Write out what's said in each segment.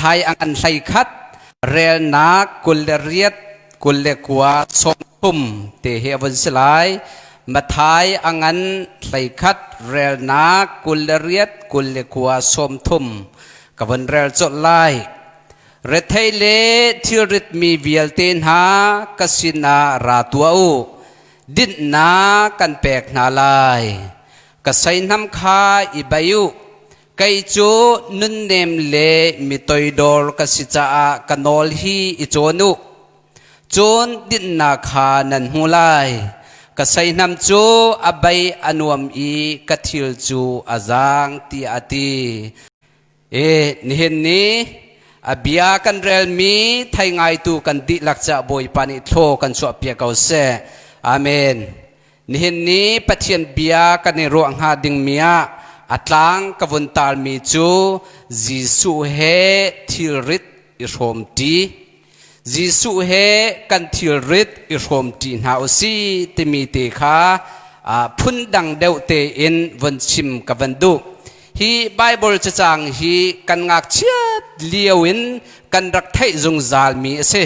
Mathai a ngan 11 relnak 28 29 30 te hi a vun si lai. Mathai a ngan 11 relnak 28 29 30 ka vun rel colh lai. Rethei le thilritmi vialte hna ka sinah ra tuah u. Dinhnak kan pek hna lai. Ka seihnam kha i bei u. Kei cu nunnem le mi toidor ka si caah ka nawl hi i cawn u. Cun dinhnak kha nan hmu lai. Ka seihnam cu a bei a nuam i ka thil cu a zaang, tiah a ti. E nihin ni a bia kan relmi thei ngaitu kan dihlak caah Bawipa nih thlaw kan chuahpiak ko seh. Amen. Nihin ni Pathian bia kan i ruah hnga dingmi ah a tlang ka vun talmi cu Jesuh he thilrit i hrawmṭi. Jesuh he kan thilrit i hrawmṭi hna u si timi te kha phundang deuh tein vun chim ka van duh. Hi Bible cacang hi kan ngakchiat lio in kan rak theih zungzalmi a si.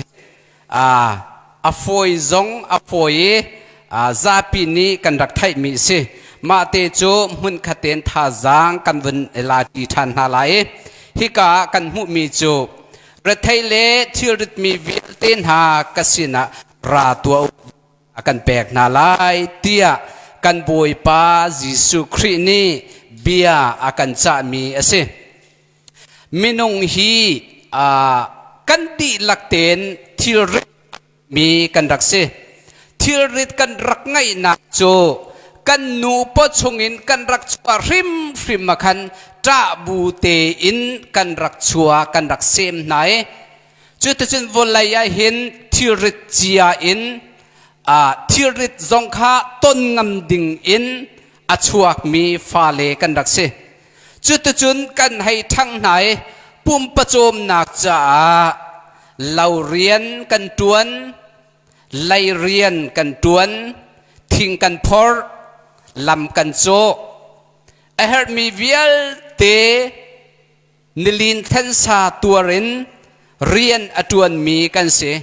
A fawi zong a fawi i zapi nih kan rak theihmi a si. Mah te cu hmunkhat tein thazaang kan vun la ṭi ṭhan hna lai i hika ah kan hmuhmi cu rethei le thilritmi vialte hna ka sinah ra tuah u a kan pek hna lai tiah kan Bawipa Jesuh Khrih nih bia a kan cahmi a si. Minung hi kan dihlak tein thilrit mi kan rak si. Thilrit kan rak ngeihnak cu kan nu paw chungin kan rak chuah hrimhrim ah khan ṭah bu tein kan rak chuah, kan rak sem hna i cuticun vawlei ah hin thilrit cia in thilrit zong kha ton ngam ding in a chuakmi fale kan rak si. Cuticun kan hei ṭhang hna i pumpacawmnak caah lo rian kan ṭuan, lei rian kan ṭuan, thing kan phorh, lam kan cawh. A herhmi vialte nilin thlensa tuar in rian a ṭuanmi kan si.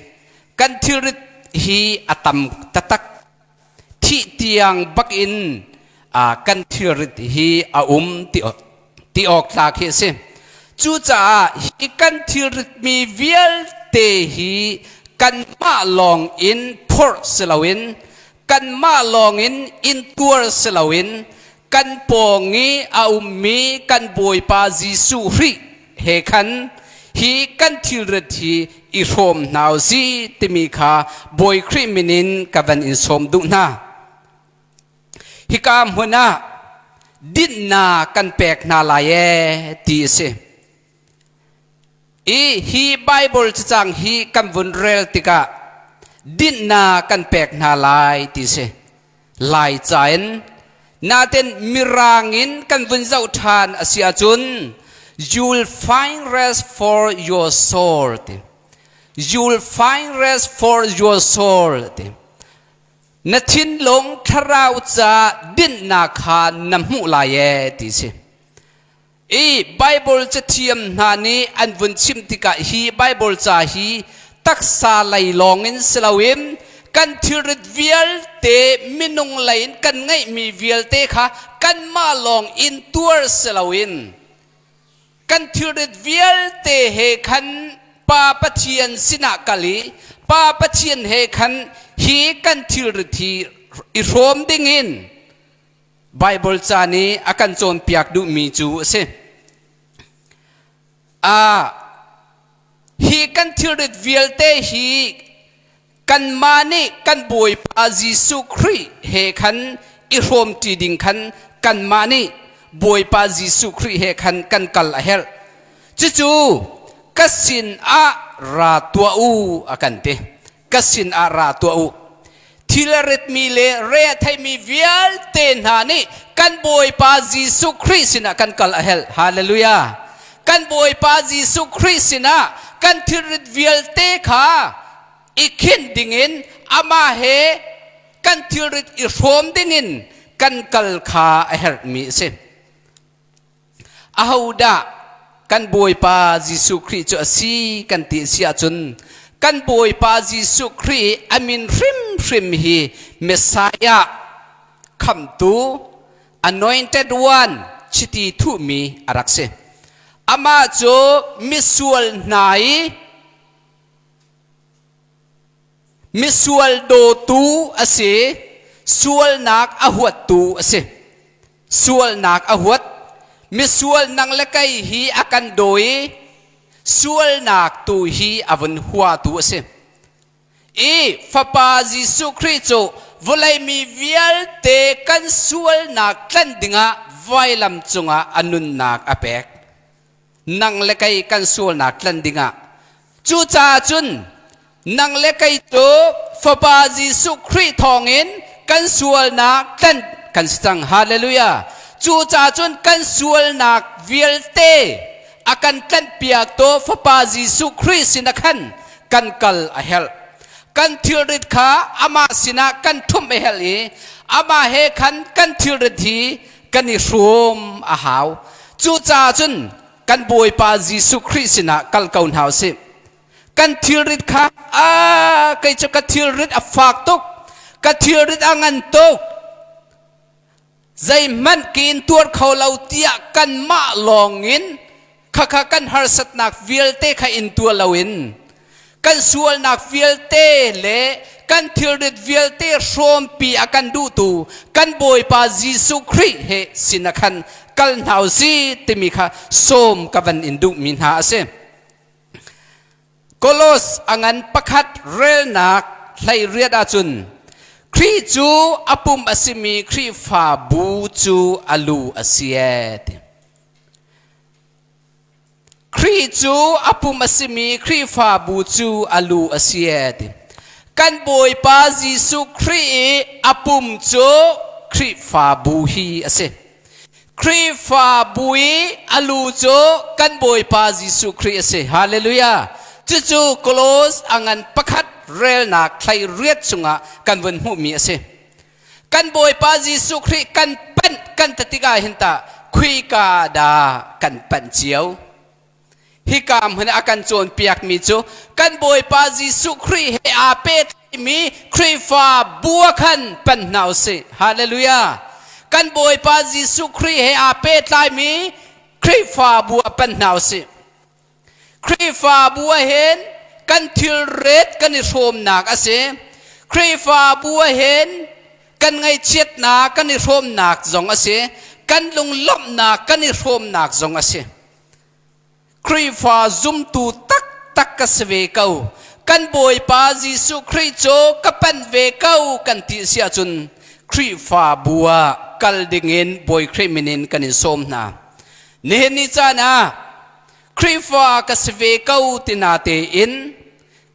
Kan thilrit hi a tam taktak. Thih tiang bak in kan thilrit hi a um ti awk tlak hi a si. Cucaah hi kan thilritmi vialte hi kanmah lawng in phorh si loin kanmah lawng in intuar si loin kan pawng i a ummi kan Bawipa Jesuh Khrih he khan hi kan thilrit hi i hrawm hna u sih timi kha Bawi Khrih min in ka van in sawm duh hna. Hika hmun ah dinhnak kan pek hna lai ee ti a si. I hi Bible cacang hi kan vun rel tikah dinhnak kan pek hna lai ti a si. Laica in natin Mirang in kan vun zoh ṭhan a si ahcun you'll find rest for your soul ti. You'll find rest for your soul ti. Na thinlung thlarau ca dinhnak kha na hmuh lai ee ti si. I Bible cathiam hna nih an vun chim tikah hi Bible ca hi taksa lei lawngin si loin kan thilrit vialte minung lei in kan ngeihmi vialte kha kanmah lawng in tuar si loin kan thilrit vialte he khan Pa Pathian sinah kal i Pa Pathian he khan hi kan thilrit hi i hrawm dingin Bible ca nih a kan cawnpiak duhmi cu a si. Hi kan thilrit vialte hi kanmah nih kan Bawipa Jesuh Khrih he khan i hrawmṭi ding khan kanmah nih Bawipa Jesuh Khrih he khan kan kal a herh. Cucu ka sin ah ra tuah u a kan ti. Ka sin ah ra tuah u. Thil a ritmi le re a theimi vialte hna nih kan Bawipa Jesuh Khrih sinah kan kal a helh. Hallelujah. Kan Bawipa Jesuh Khrih sinah kan thilrit vialte kha i khinh dingin amah he kan thilrit i hrawm dingin kan kal kha a herhmi a si. Ahodah Kan Bawipa Jesuh Khrih cu a si kan ti si ahcun kan Bawipa Jesuh Khrih a min hrimhrim hi Messiah, khamtu, anointed one, chiti thuhmi a rak si. Amah cu misual hna i misual dawtu a si, sualnak a huattu a si. Sualnak a huat. Misual nang le kei hi a kan dawi, sualnak tu hi a vun huatu a si. I Fapa Jesuh Khrih cu vawlei mi vialte kan sualnak tlanh dingah vailam cungah a nunnak a pek. Nang le kei kan sualnak tlanh dingah. Cucaah cun nang le kei cu Fapa Jesuh Khrih thawngin kan sualnak tlanh kan si cang. Hallelujah. Cucaah cun kan sualnak vialte a kan tlanhpiak to Fapa Jesuh Khrih sinah khan kan kal a herh. Kan thilrit kha amah sinah kan ṭhumh a herh i amah he khan kan thilrit hi kan i hrawm a hau. Cucaah cun kan Bawipa Jesuh Khrih sinah kal ko hna usih. Kan thilrit kha a kei cu ka thilrit a fak tuk, ka thilrit a ngan tuk, zeihmanh ka in tuar kho lo tiah kanmah lawngin khakha kan harsatnak vialte kha in tuar loin kan sualnak vialte le kan thilrit vialte hrawmpi a kan duhtu kan Bawipa Jesuh Khrih he sin ah khan kal hna usih timi kha sawm ka van in duhmi hna a si. Kolos a ngan pakhat relnak 18 ahcun Khrih cu a pum a simi Khrihfabu cu a lu a si ee ti. Khrih cu a pum a simi Khrihfabu cu a lu a si ee ti. Kan Bawipa Jesuh Khrih i a pum cu Khrihfabu hi a si. Khrihfabu i a lu cu kan Bawipa Jesuh Khrih a si. Hallelujah. Cucu Kolos a ngan pakhat relnak 18 chungah kan vun hmuhmi a si. Kan Bawipa Jesuh Khrih kan panh kan ti tikah hin tah khuika dah kan panh cio? Hika hmun a kan cawnpiakmi cu kan Bawipa Jesuh Khrih he aa pehtlaimi Khrihfa bu ah khan pan hna usih. Hallelujah. Kan Bawipa Jesuh Khrih he aa pehtlaimi Khrihfabu ah pan hna usih. Khrihfabu ah hin kan thilret kan i hrawmnak a si. Khrihfabu ah hin kan ngaihchiatnak kan i hrawmnak zong a si. Kan lunglawmhnak kan i hrawmnak zong a si. Khrihfa zumtu taktak ka si ve ko. Kan Bawipa Jesuh Khrih cu ka panh ve ko kan ti si ahcun Khrihfabu ah kal dingin Bawi Khrih min in kan in sawm hna. Nihin ni caan ah Khrihfa ka si ve ko ti na tein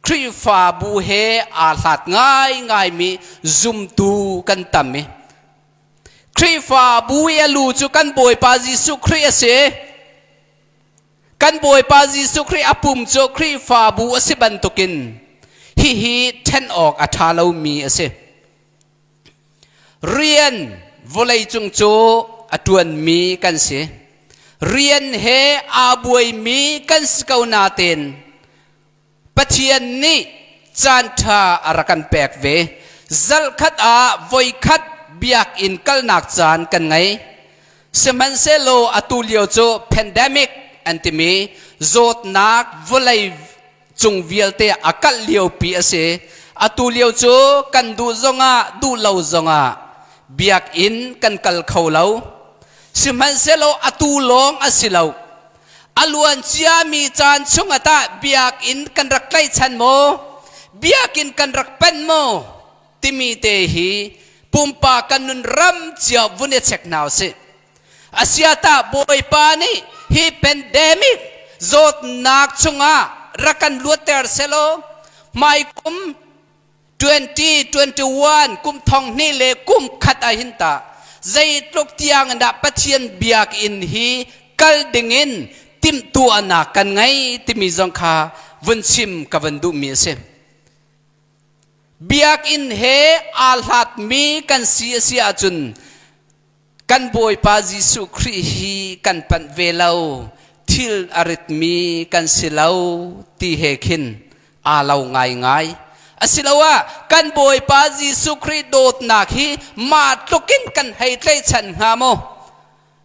Khrihfabu he aa hlat ngaingaimi zumtu kan tam i Khrihfabu i a lu cu kan Bawipa Jesuh Khrih a si. Kan Bawipa Jesuh Khrih a pum cu Khrihfabu a si bantukin hihi ṭhen awk a ṭha lomi a si. Rian vawleicung cu a ṭuanmi kan si. Rian he aa buaimi kan si ko natein Pathian nih caanṭha a rak kan pek ve. Zarhkhat ah voikhat biakinn kalnak caan kan ngei. Sihmanhsehlaw atu lio cu pandemic an timi zawtnak vawlei cung vialte a kalh liopi a si. Atu lio cu kan duh zongah duh lo zongah biakinn kan kal kho lo. Sihmanhsehlaw atu lawng a si lo. A luan ciami caan chungah tah biakinn kan rak tlaihchan maw? Biakinn kan rak panh maw? Timi te hi pumpak kan nun ram cio vun i check hna usih. Asiatah Bawipa nih hi pandemic zawtnak chungah rak kan luatter selaw hmaikum 2021 kum thong hnih le kum khat ah hin tah zeitluk tiang in dah Pathian biakinn hi kal dingin timhtuahnak kan ngei timi zong kha vun chim ka vun duhmi a si. Biakinn he aa hlatmi kan si a si ahcun kan Bawipa Jesuh Khrih hi kan panh ve lo. Thil a ritmi kan si lo ti he khin aa lo ngaingai. Asiloah kan Bawipa Jesuh Khrih dawtnak hi mah tlukin kan hei tlaihchan hnga maw?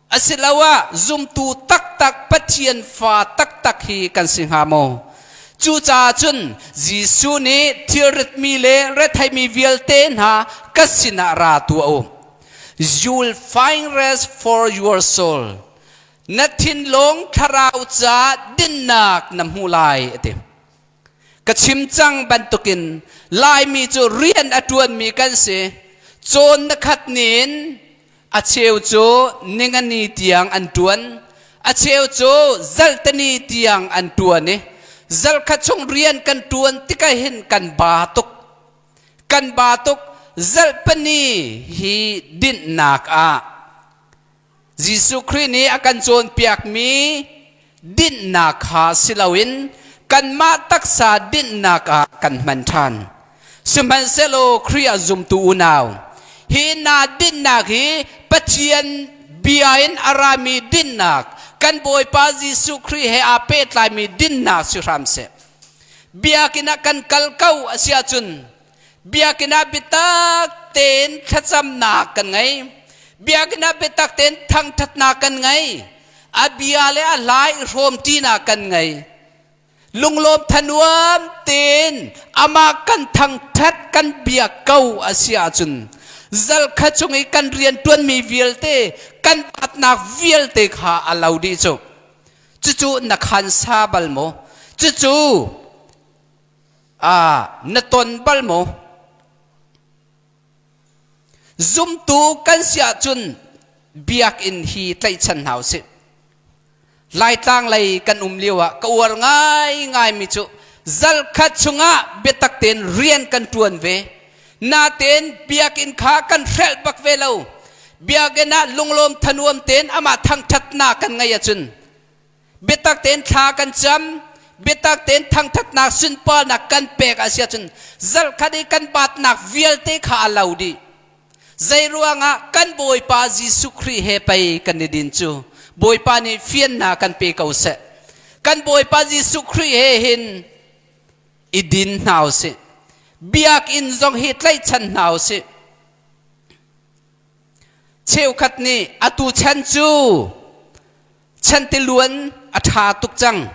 Asiloah zumtu taktak Pathian fa taktak hi kan si hnga maw? Cucaah cun Jesuh nih thilritmi le retheimi vialte hna ka sinah ra tuah u. You will find rest for your soul. Na thinlung thlarau ca dinnak na hmu lai a ti. Ka chim cang bantukin Laimi cu rian a ṭuanmi kan si. Cawn na khat nin a cheu cu ningani tiang an ṭuan. A cheu cu zaltani tiang an ṭuan i zalkhat chung rian kan ṭuan tikah hin kan ba tuk. Kan ba tuk. Zalpani hi dinhnak ah Jesuh Khrih nih a kan cawnpiakmi dinhnak kha si loin kanmah taksa dinhnak ah kan hman ṭhan. Sihmanhsehlaw Khrih ah zumtu unau, hi na dinhnak hi Pathian bia in a rami dinhnak, kan Bawipa Jesuh Khrih he aa pehtlaimi dinhnak si hram seh. Biakinn ah kan kal ko a si ahcun Biakinn ah biatak tein thlacamnak kan ngei. Biakinn ah biatak tein thangṭhatnak kan ngei. A bia le a hla i hrawmṭinak kan ngei. Lunglawm thanuam tein amah kan thangṭhat kan biak ko a si ahcun zalkha chung i kan rianṭuanmi vialte kan batnak vialte kha a lo dih cu. Cucu na khansa bal maw? Cucu Na ton bal maw? Zumtu kan si ahcun biakinn hi tlaihchan hna usih. Laitlang lei kan um lio ah ka uar ngaingaimi cu zalkhat chungah biatak tein rian kan ṭuan ve. Natein biakinn kha kan hrelh bak ve lo. Biakinn ah lunglawm thanuam tein amah thangṭhatnak kan ngeih ahcun biatak tein thla kan cam biatak tein thangthatnak sunparnak kan pek a si ahcun zarhkhat i kan batnak vialte kha a lo dih. Zei ruangah kan Bawipa Jesuh Khrih he pei kan i din cu? Bawipa nih fiannak kan pe ko seh. Kan Bawipa Jesuh Khrih he hin i din hna usih. Biakinn zong hi tlaihchan hna usih. Cheukhat nih atu chan cu chantiluan a ṭha tuk cang.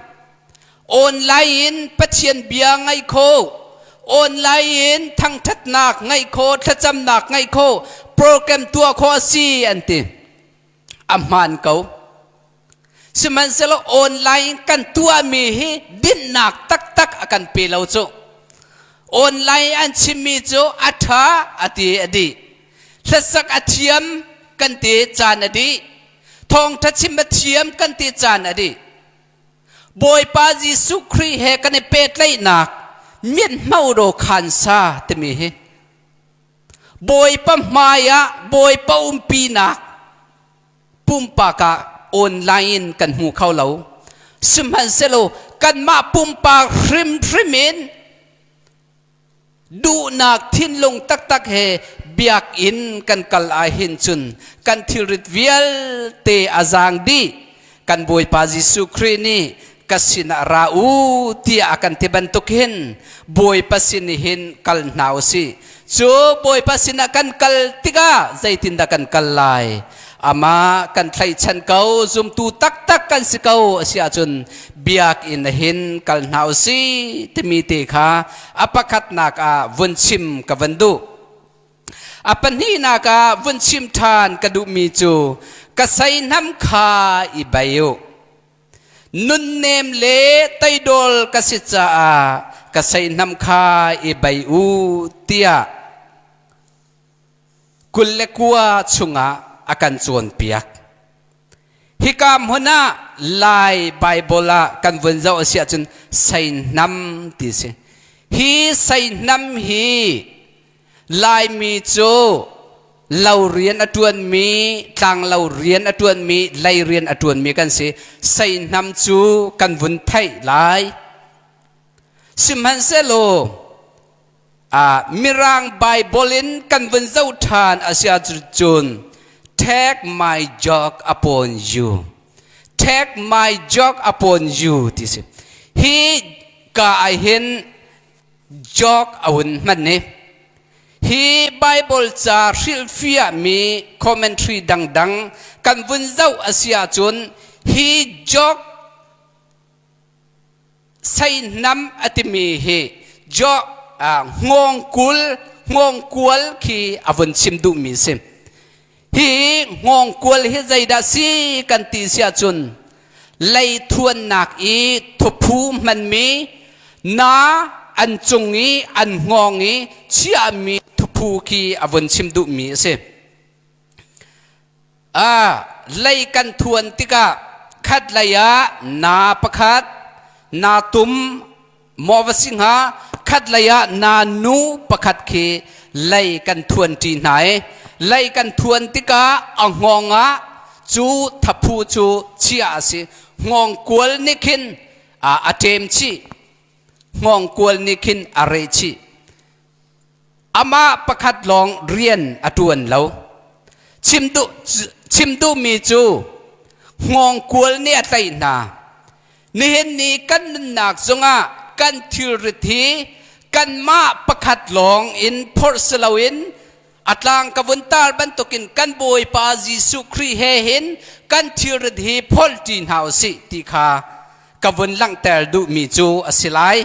Online in Pathian bia ngaih kho, online in thangṭhatnak ngaih kho, thlacamnak ngaih kho, program tuah khawh a si an ti. A hmaan ko. Sihmanhsehlaw online kan tuahmi hi dinhnak taktak a kan pe lo cu. Online an chimmi cu a ṭha a ti a dih. Hlasak a thiam kan ti caan a dih. Thawngṭha chim a thiam kan ti caan a dih. Bawipa Jesuh Khrih he kan i pehtlaihnak mithmau ro khansa timi hi Bawipa hmai ah Bawipa umpinak pumpak ah online in kan hmu kho lo. Sihmanhsehlaw kanmah pumpak hrimhrim in duhnak thinlung taktak he biakinn kan kal ahhin cun kan thilrit vialte a zaang dih. Kan Bawipa Jesuh Khrih nih ka sinah ra u tiah a kan ti bantuk hin Bawipa sin hin kal hna u sih. Cu Bawipa sinah kan kal tikah zeitindah kan kal lai? Amah kan thlaichan ko, zumtu taktak kan si ko a si ahcun biakinn hin kal hna u sih timi te kha a pakhatnak ah vun chim ka van duh. A pahnihnak ah vun chim ṭhan ka duhmi cu ka seihnam kha i bei u. Nunnem le teidawl ka si caah ka seihnam kha i bei u tiah 29 chungah a kan cawnpiak. Hika hmun ah Lai Baibal ah kan vun zoh a si ahcun seihnam ti a si. Hi seihnam hi Laimi cu lo rian a ṭuanmi, tlanglo rian a ṭuanmi, lei rian a ṭuanmi kan si. Seihnam cu kan vun theih lai. Sihmanhsehlaw Mirang Baibal in kan vun zoh ṭhan a si ahcun take my yoke upon you. Take my yoke upon you ti si. Hi ka ah hin yoke a hun hman ni. Hi Bible ca hrilhfiah mi commentary dangdang kan vun zoh a si ahcun hi yoke seihnam a timi hi yoke hngawngkul hngawngkual khi a vun chim duhmi si. Hi hngawngkual hi zeidah si kan ti si ahcun leithuannak i thuphu hmanmi na an cung i an hngawng i chiahmi thuphu khi a vun chim duhmi a si. Lei kan thuan tikah khat lei ah na pakhat na tum maw va si hnga khat lei ah na nu pakhat khi lei kan thuan ṭi hna i lei kan thuan tikah a hngawng ah cu thaphu cu chiah a si. Hngawng kual nih khin a ṭem chih, hngawng kual nih khin a reh chih. Amah pakhat lawng rian a ṭuan lo. Chim duhmi cu hngawngkual nih a tlaih hna. Nihin ni kan nunnak zongah kan thilrit hi kanmah pakhat lawng in phorh si loin a tlang ka vun tar bantukin kan Bawipa Jesuh Khrih he hin kan thilrit hi phorh ṭi hna u sih ti kha ka vun langhter duhmi cu a si lai.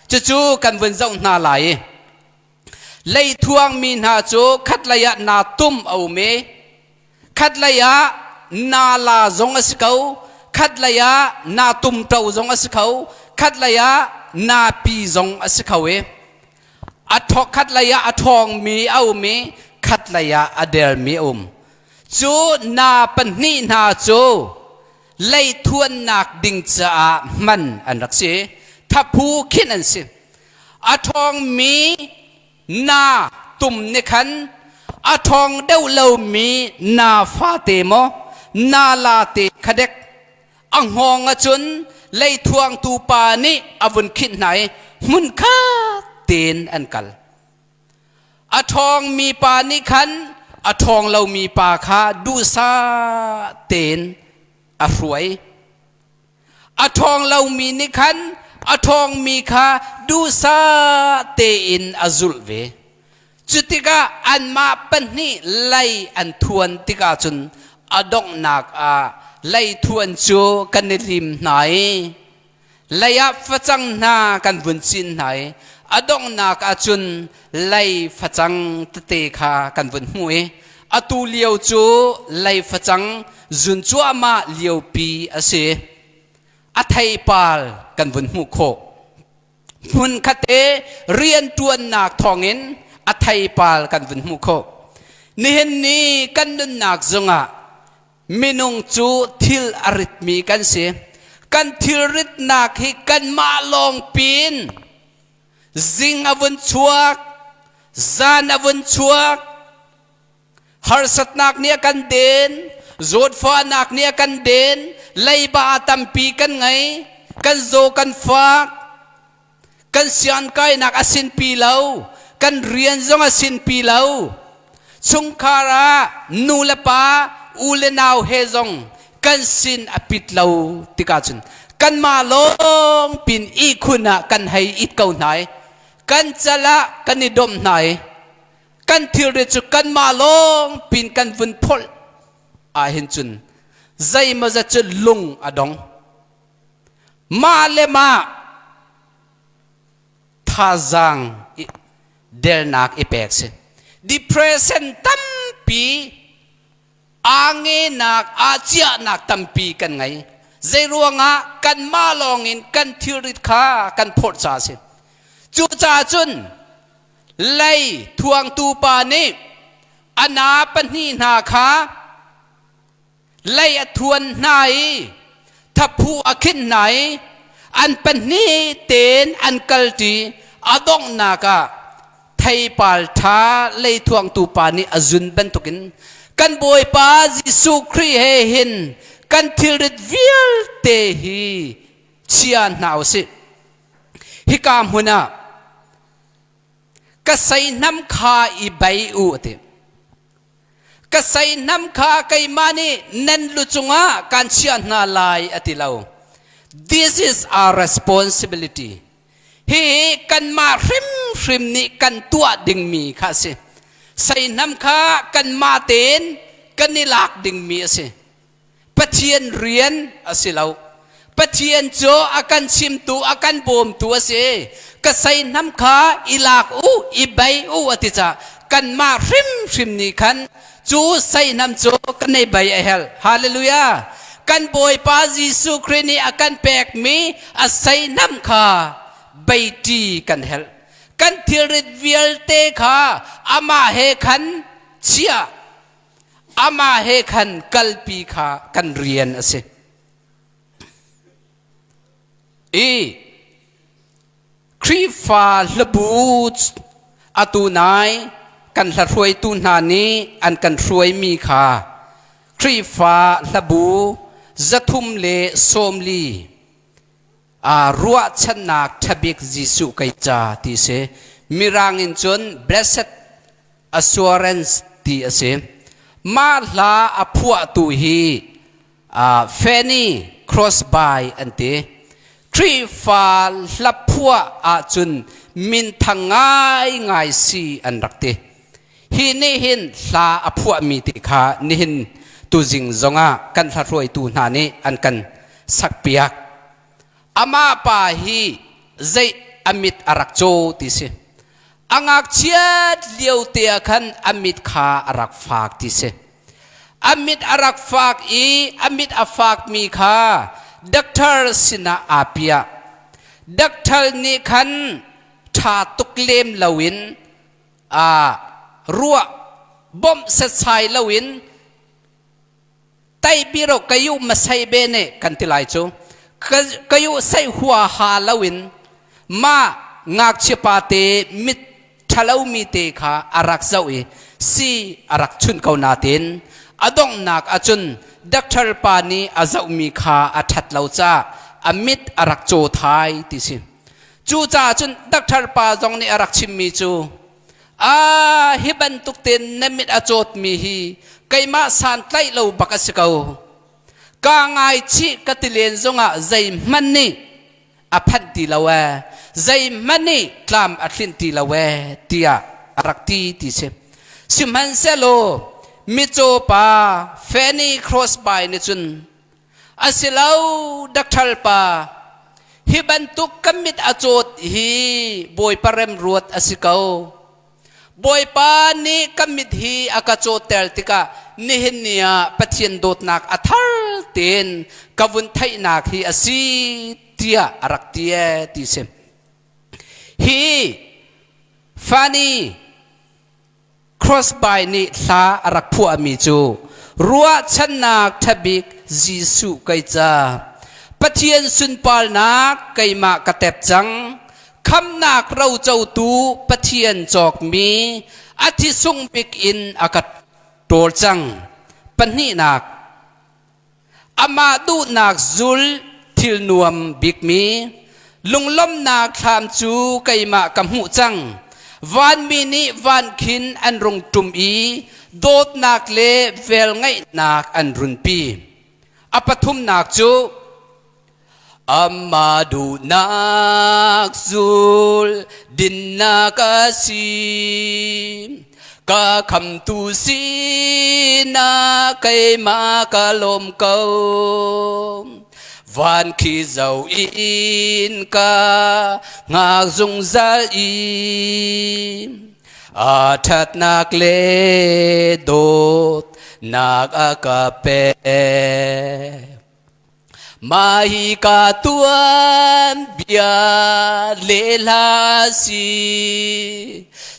Cucu kan vun zoh hna lai i leithuangmi hna cu khatlei ah naa tum a um i khatlei ah naa la zong a si ko, khatlei ah naa tumto zong a si kho, khatlei ah naa pi zong a si kho i a khatlei ah a ṭhawngmi a um i khatlei ah a dermi a um. Cu naa pahnih hna cu leithuannak ding caah hman an rak si. Thaphu khin an si. A ṭhawngmi na tum nih khan a ṭhawng deuh lomi na fate maw na la te kha dek a hngawng ahcun leithuangtu pa nih a vun khinh hna i hmunkhat tein an kal. A ṭhawngmi pa nih khan a ṭhawng lomi pa kha duhsah tein a hruai. A ṭhawng lomi nih khan a ṭhawngmi kha duhsah tein a zulh ve. Cu tikah anmah pahnih lei an thuan tikah cun a donghnak ah leithuan cu kan i lim hna i lei ah facang hna kan vun cin hna i a donghnak ah cun lei facang tete kha kan vun hmuh i atu lio cu lei facang zun cuahmah liopi a si. A theipal kan vun hmuh khawh. Hmun khatte rianṭuannak thawngin a theipal kan vun hmuh khawh. Nihin ni kan nunnak zongah Minung cu thil a ritmi kan si. Kan thilritnak hi kanmah lawng pin zing a vun chuak, zan a vun chuak, harsatnak nih a kan den, zawtfahnak nih a kan den, leiba tampi kan ngei, kan zaw kan fak, kan siangkainak a sinpi lo, kan rian zong a sinpi lo. Chungkhar ah nu le pa, u le nau he zong kan sin a pit lo tikah cun kanmah lawng pin ihkhun ah kan hei it ko hna i kan cal ah kan i domh hna i kan thilri cu kanmah lawng pin kan vun pholh ahhin cun zeimawzat cu lung a dong. Mah le mah thazaang delnak i pek si. Depression tampi aa ngenak, aa ciahnak tampi kan ngei. Zeiruangah kanmah lawngin kan thilrit kha kan phawt ca a si. Cucaah cun lei thuangtu pa nih a na pahnih hna kha lei a thuan hna i thaphu a khinh hna i an pahnih tein an kalṭi. A donghnak ah theipal ṭha leithuangtu pa nih a zun bantukin kan Bawipa Jesuh Khrih he hin kan thilrit vialte hi chia hna u sih. Hika hmun ah ka seihnam kha i bei u a ti. Ka seihnam kha keimah nih nan lu cungah kan chiah hna lai a ti lo. This is our responsibility. Hi kanmah hrimhrim nih kan tuah dingmi kha a si. Seihnam kha kanmah tein kan i lak dingmi a si. Pathian rian a si lo. Pathian cu a kan chimtu, a kan bawmtu a si. Ka seihnam kha i lak u, i bei u a ti caah kanmah hrimhrim nih khan cu seihnam cu kan ei bei a hel. Hallelujah! Kan Bawipa Jesuh Khrih nih a kan pekmi a seihnam kha beiti kan helh. Kan thilrit vialte kha amah he khan chiah amah he khan kalpi kha kan rian a si. I Khrihfa hlabu atu nai kan hlahruaitu hna nih an kan hruaimi kha Khrihfa hlabu 340 ruahchannak ṭhabik Jesuh kei ca ti si. Mirang in cun blessed assurance ti a si. Mah hla a phuahtu hi Fanny Crosby an ti. Khrihfa hla phuah ahcun minthang ngaingai si an rak ti. Hi nih hin hla a phuahmi ti kha nihin tuzing zongah kan hlahruaitu hna nih an kan sakpiak. Amah pa hi zei a mit a rak caw ti si. A ngakchiat lio te ah khan a mit kha a rak fak ti si. A mit a rak fak i a mit a fakmi kha doctor sinah aa piah. Doctor nih khan ṭha tuk lem loin ruah bawmh setsai loin tai biro kayu masai be ne kan ti lai cu kayu sai hua ha loin ma ngakchia pa te mit ṭhalo mi te kha a rak zoh i si a rak chunh ko natin a donghnak ahcun doctor pa nih a zohmi kha a ṭhat lo caah a mit a rak caw thai ti si. Cucaah cun doctor pa zong nih a rak chimmi cu a hi bantuk tein na mit a cawtmi hi keimah santlaih lo bak a si ko. Ka ngaichih ka ti len zongah zeihmanh nih a phanh ti lo ee, zeihmanh nih tlam a thlinh ti lo ee tiah a rak ti ti si. Sihmanhsehlaw mitcaw pa Fanny Crosby nih cun Asilo doctor pa, hi bantuk kan mit a cawt hi Bawipa remruat a si ko. Bawipa nih kan mit hi a ka cawtter tikah nihin ni ah Pathian dawtnak a thar tein ka vun theihnak hi a si tiah a rak ti ee ti si. Hi Fanny Crosby nih hla a rak phuahmi cu ruahchannak ṭhabik Jesuh kei ca Pathian sunparnak keimah ka tep cang khamnak rocotu Pathian cawkmi a thisung bik in a ka ṭawl cang pahnihnak Amah duhnak zul thil nuam bikmi lunglawmhnak thlam cu keimah ka hmuh cang. Vanmi nih van khin an rung ṭum i dawtnak le velngeihnak an runpi. A pathumnak cu amah duhnak zul dinnak a si. Ka khamtu sinak keimah ka lawm ko. Van khi zo in ka hngak zungzal i a ṭhatnak le dawtnak a ka pek. Mah hi ka tuan bia le hla si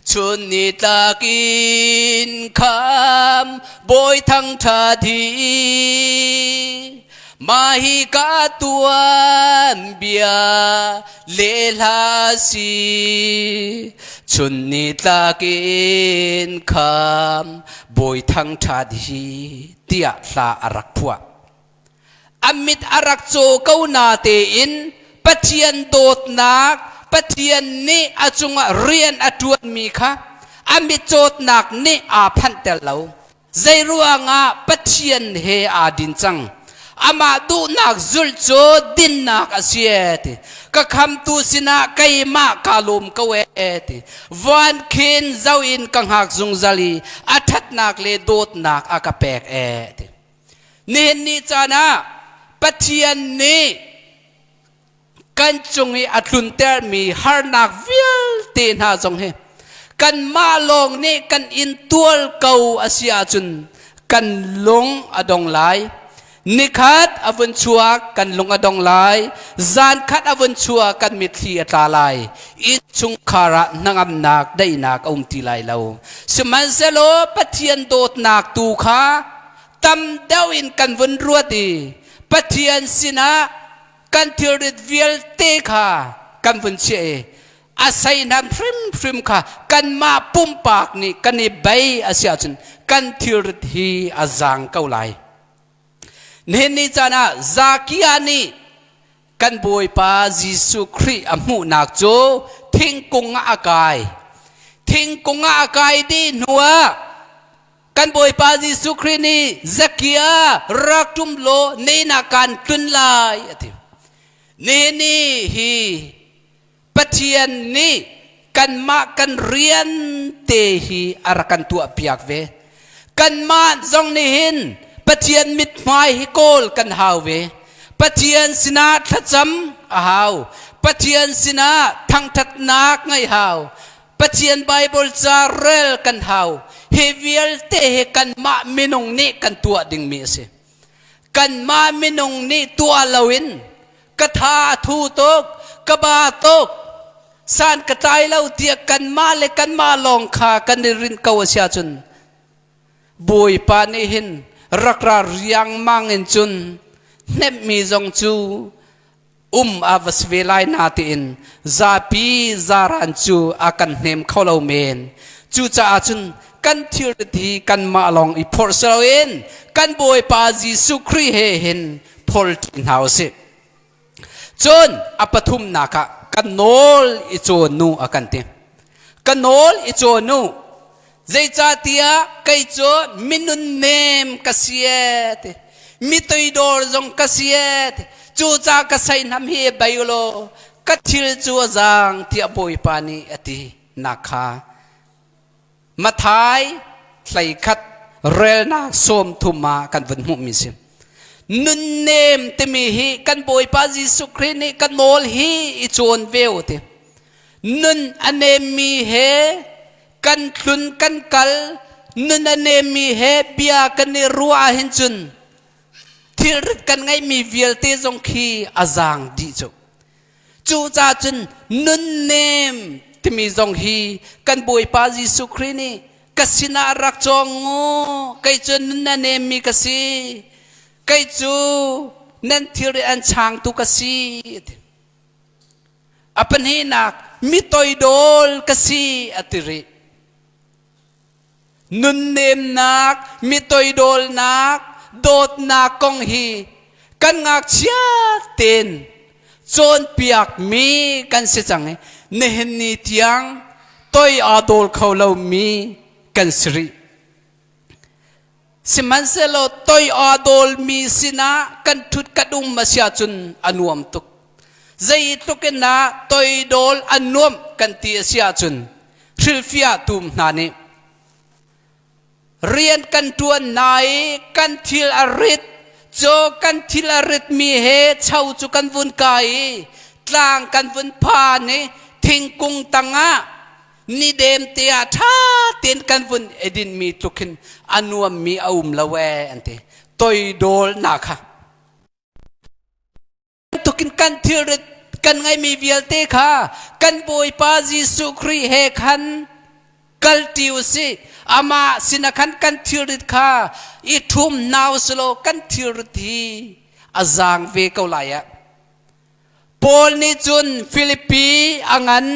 chun ni tlak in kham bawi thang ṭha thi mah hi ka tuan bia le hla si chun ni tlak in kham bawi thang ṭha hi tiah hla a rak phuah. A mit a rak caw ko na tein Pathian dawtnak, Pathian nih a cungah rian a ṭuanmi kha a mitcawtnak nih aa phanhter lo. Zeiruangah Pathian he aa din cang. Amah duhnak zulh cu dinnak a si e ti. Ka khamtu sinah keimah kaa lawm ko e ti. Van khin zo in ka hngak zungzal i a ṭhatnak le dawtnak a ka pek e ti. Nihin ni caan ah Pathian nih kan cung i a tluntermi harnak vialte hna zong hi kanmah lawng nih kan intual ko a si ahcun kan lung a dong lai. Nikhat a vun chuak kan lung a dong lai, zan khat a vun chuak kan mitthli a tla lai. Innchungkhar ah hnangamnak daihnak a um ti lai lo. Sihmanhsehlaw Pathian dawtnak tu kha tam deuh in kan vun ruat i Pathian sinah kan thilrit vialte kha kan vun chiah i a seihnam hrimhrim kha kanmah pumpak nih kan i bei a si ahcun kan thilrit hi a zaang ko lai. Nihin ni caan ah Zakia nih kan Bawipa Jesuh Khrih a hmuhnak cu thingkung ah a kai. Thingkung ah a kai dih hnuah Kan Bawipa Jesuh Khrih nih Zakia rak ṭum law na kaan tlun lai a ti. Nihin ni hi Pathian nih kanmah kan rian te hi a rak kan tuahpiak ve. Kanmah zong nih hin Pathian mithmai hi kawl kan hau ve. Pathian sinah thlacam a hau. Pathian sinah thangṭhatnak ngeih hau. Pathian Bible ca rel kan hau. Hi vialte hi kanmah minung nih kan tuah dingmi a si. Kanmah minung nih tuah loin ka tha a thu tuk, ka ba tuk, san ka tlai lo tiah kanmah le kanmah lawng kha kan i rinh ko a si ahcun Bawipa nih hin rakra riangmang in cun hnemhmi zong cu um a va si ve lai na tiin zapi zaran cu a kan hnem kho lo men. Cucaah cun kan thilrit hi kanmah lawng i phorh si loin kan Bawipa Jesuh Khrih he hin phor ṭi hna u sih. Cun a pathumnak ah kan nawl i cawn nu a kan ti. Ka nawl i cawn u. Zeicahtiah kei cu minun nem ka si e ti. Mi toidor zong ka si e ti. Cucaah ka seihnam hi bei u law ka thil cu a zaang tiah Bawipa nih a ti nak kha Mathai 11 relnak 30 ah kan vun hmuhmi si. Nunnem timi hi kan Bawipa Jesuh Khrih nih ka nawl hi i cawn ve u ti. Nun a nemmi he kan tlun kan kal, nun a nemmi he bia kan i ruah ahhin cun thilrit kan ngeihmi vialte zong khi a zaang dih cu. Cucaah cun nunnem timi zong hi kan Bawipa Jesuh Khrih nih ka sinah rak cawng u, kei cu nun a nemmi ka si, kei cu nan thilri an changtu ka si. A pahnihnak, mi toidol ka si a ti rih. Nunnemnak, mi toidolnak, dawtnak kong hi kan ngakchia tein cawnpiakmi kan si cang i nihin ni tiang toi aa dawl kho lomi kan si rih. Sihmanhsehlaw toi aa dawlmi sinah kan ṭhut kan um a si ahcun a nuam tuk. Zeitluk in dah toidol a nuamh kan ti a si ahcun hrilhfiah tum hna nih rian kan ṭuan na i kan thil a rit cu kan thil a ritmi he cho cu kan vun kai i tlang kan vun phan i thingkung tangah ni dem te ah ṭha tein kan vun edinmi tluk hin a nuammi a um lo ee an ti. Toidol na kha bantukin kan thilrit kan ngeihmi vialte kha kan Bawipa Jesuh Khrih he khan kalṭi u sih. Amah sinah khan kan thilrit kha i ṭhum hna u sih law kan thilrit hi a zaang ve ko lai ah. Paul nih cun Filipi a ngan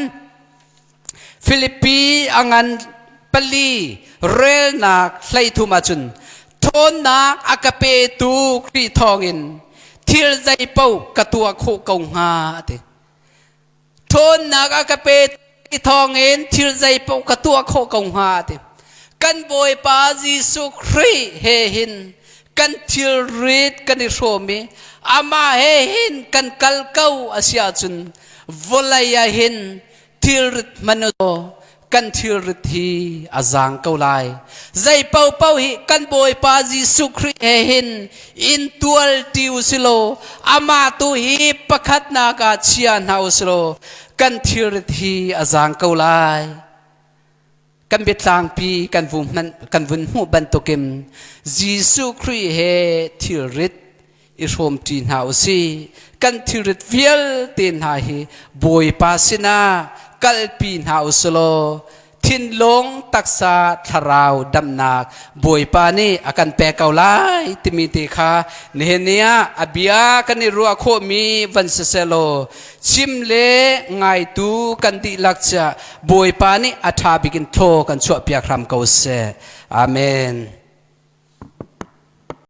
4 relnak 13 ahcun ṭhawnnak a ka petu Khrih thawngin thil zeipaoh ka tuah khawh ko hnga a ti. Ṭhawnnak a ka pe thawngin thil zeipaoh ka tuah khawh ko hnga a ti. Kan Bawipa Jesuh Khrih he hin kan thilrit kan i hrawm i amah he hin kan kal ko a si ahcun vawlei ah hin thilrit hmanh kan thilrit hi a zaang ko lai. Zei paohpaoh hi kan Bawipa Jesuh Khrih he hin in tual ti u si law amah tu hi pakhatnak ah chia hna u si law kan thilrit hi a zaang ko lai. Kan biatlangpi kan vun hman kan vun hmuh bantukin Jesuh Khrih he thilrit i hrawmṭi hna u si. Kan thilrit vialte hna hi Bawipa sinah kalpi hna u si law thinlung taksa thlarau damnak Bawipa nih a kan pek ko lai timi te kha nihin ni ah a bia kan i ruah khawhmi van siseh law chim le ngaitu kan dihlak cia Bawipa nih a ṭha bik in thaw kan chuahpiak hram ko seh. Amen.